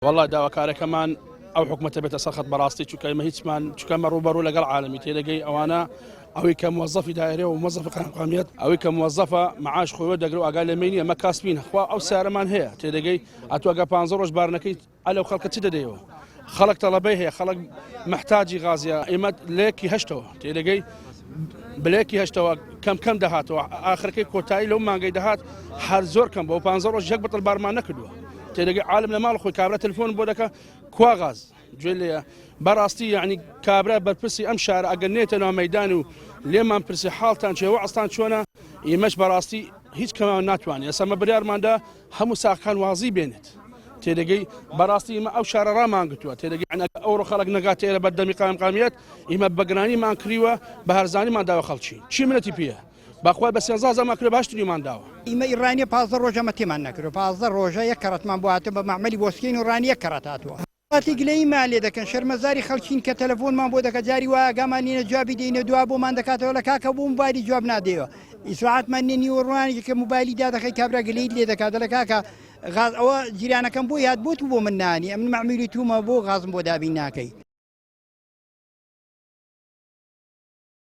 وەڵا داواکارەکەمان ئەو حکومەتە بێتە سەر خەت بەڕاستی چونکە ئێمە هیچمان چونکە ئەمە ڕووبەڕوو لەگەڵ عالەمی تێدەگەی ئەوانە ئەوەی کە موەزەفی دایرە و موەزەفی قایمقامیەت ئەوەی کە موەزەفە معاش خۆی وەردەگرێ و ئاگای لە مەی نییە ئەمە کاسبین خوا ئەو سیارەمان هەیە تێدەگەی ئەتوو ئەگەر پانزە ڕۆژ بار نەکەیت ئەلەو خەڵکە چ دەدەیەوە خەڵک تەڵەبەی هەیە خەڵک محتاجی غازیە ئێمە لەیەکی هەشتەوە تێدەگەی بلێکی هەشتەوە کەم کەم دەهاتەوە ئاخرەکەی کۆتایی لەو مانگەی دەهات هەر زۆر کەم بۆ پ ڕۆژ یەک بتڵ بارمان نەکردووە تێدەگەی عالم لە ماڵ خۆی کابرا تەلفۆن بۆ دەکە کوا غاز گوێ لێیە بەڕاستی یعنی کابرا بەرپرسی ئەم شارە ئەگەر نێتە ناو مەدان و لێمان پرسی حاڵتان چێ وەعستان چۆنە ئێمەش بەڕاستی هیچ کەمان ناتوانێت ئێستا بریارماندا هەموو ساخەکان وازی بێنێت تێدەگەی بەڕاستی ئمە ئەو شارە ڕامانگرتووە تێدەگەی ئەوڕۆ خەڵک نەگاتە ئێرە بەردەمی قایمقامیەت ئیمە بەگرانیمان کریوە بە هەرزانیمان داوە خەڵکی چی منەتی پێیە بەخوای بە سێزا زەمان کرێ باشتریمان داوە. ئیمە ئی ڕانیە 15 ڕۆژە ئەمە تێمان نەکردوە 15 ڕۆژە یەک کەڕەتمان بۆ هاتوە بە مەعمەلی بۆسکین و ڕانیە یەک کەڕەت هاتوە. کاتی گلەییمان لێ دەکەن شەرمەزاری خەڵکین کە تەلەفۆنمان بۆ دەکە جاری وایە ئاگامان نینە جوابی دەینەوە دوا بۆمان دەکاتەوە لە کاکە بۆ موبایلی جواب نادەیەوە ئیسراعەتمان نیە نیوەڕوانێکی کە موبایلی دادەخەی کابرا گلەییت لێ دەکات دەڵێ کاکە غاز ئەوە جیرانەکەم بۆی هات بۆ تو بۆ من نانی ئەمن مەعمیلی تومە بۆ غازم بۆ دابین ناکەی.